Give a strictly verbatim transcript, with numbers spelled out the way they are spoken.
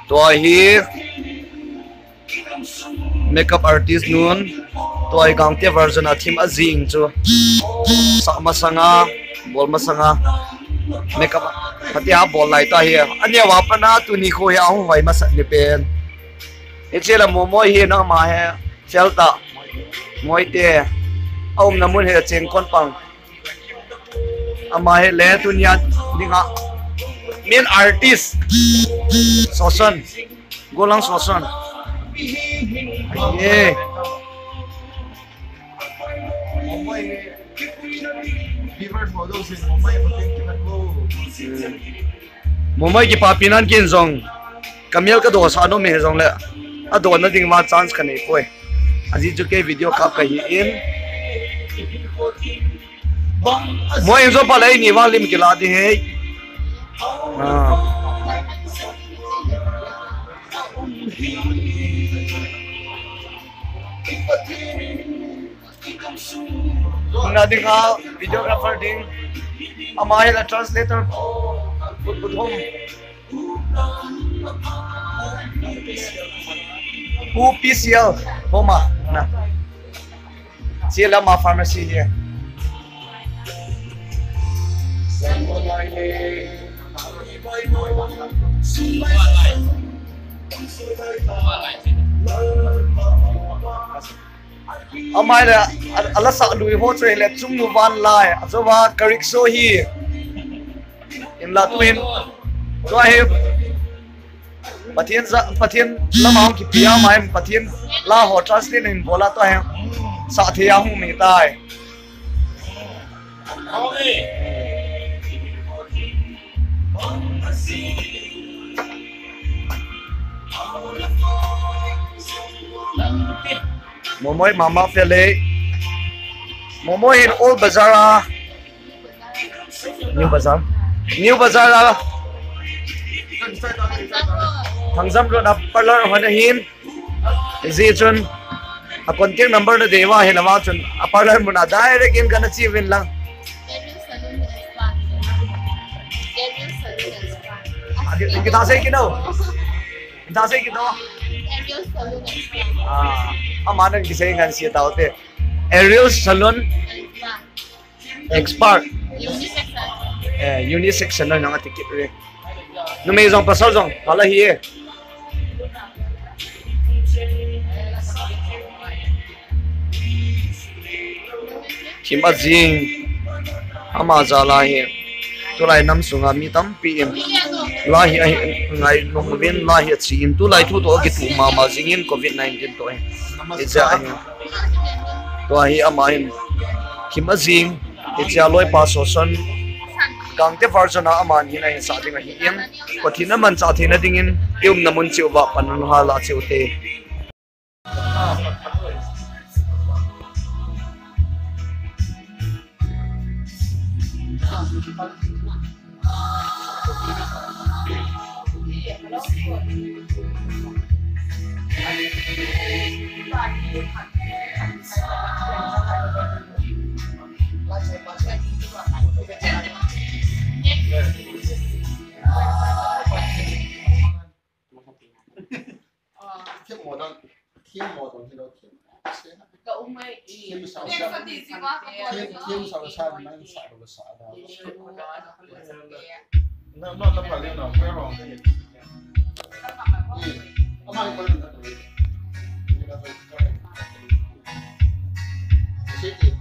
Tua hi makeup artist nun, tua hi Gangte version a thim ajing chu. Sah masanga, bol masanga. Makeup phatea bol lai ta hi. Aneo a pat a tuni kho hi ahung vai masat ni pen. Hiche la Momoi hi nangma hi fel ta. Moite. Aumna mun hi cheng kon pang. Ama hi le tunia dinga main artist. Soson. Golang Soson. Ye. Momoi kipapi nan kin jong. Kamel ka do sa no me jong le. A do na ding ma chance ka nei poi. Aji chu kei video kap ka hi in. Mo in jo pa lei ni vang lim kila di hei. Ah. Na ding a videographer ding. Ama hi la translator. Put, put home. Pu P C L, homa, na. C L M R pharmacy hi. Amai le, a, a la sa lui ho chu le chung nu van lai, a chu va ka rickshaw hi. In la tu hin, tu hi. Pathian za, Pathian lama hung kipi a, ama hin Pathian la ho translate in bola to hin. Sa thei a hung mi tai. Momoi mama pele. Momoi hin Old Bazar a. New Bazar. New Bazar a. Thangjam Road a parlour hon ahin. Ji chun a contact number na deiva hi lama chun a parlour mun a direct in kana chi vin lang. Adi, kita sei kino. Kita sei kino. Ah, ama nang kisei ngan si tau te. Ariel Salon. Expert. Unisex. Eh, unisex na nang ati kit re. Numei jong pasal jong, pala hi e. Thim ajing. Ama jal a hi. Tulai nam sunga mi tampi in. La hi ahi ngai lung vin, la hi achi in. Tulai thu to kitu mama jing in covid nineteen to hi. Ija hi. Tua hi ama hin thim ajing, hichea loipa Soson, Gangte version a aman hin ahin sah ding ahin, Pathen in amanchah theina dingin, i umna mun cheh uva pan un hala cheh ute. Thim model, thim model hi lo thim. Thim sao sa, thim, thim sao sa, nang sa lo sa da. Na, na, na, pa le na, pa wrong. Ama ko na to. Ni na to. Siti.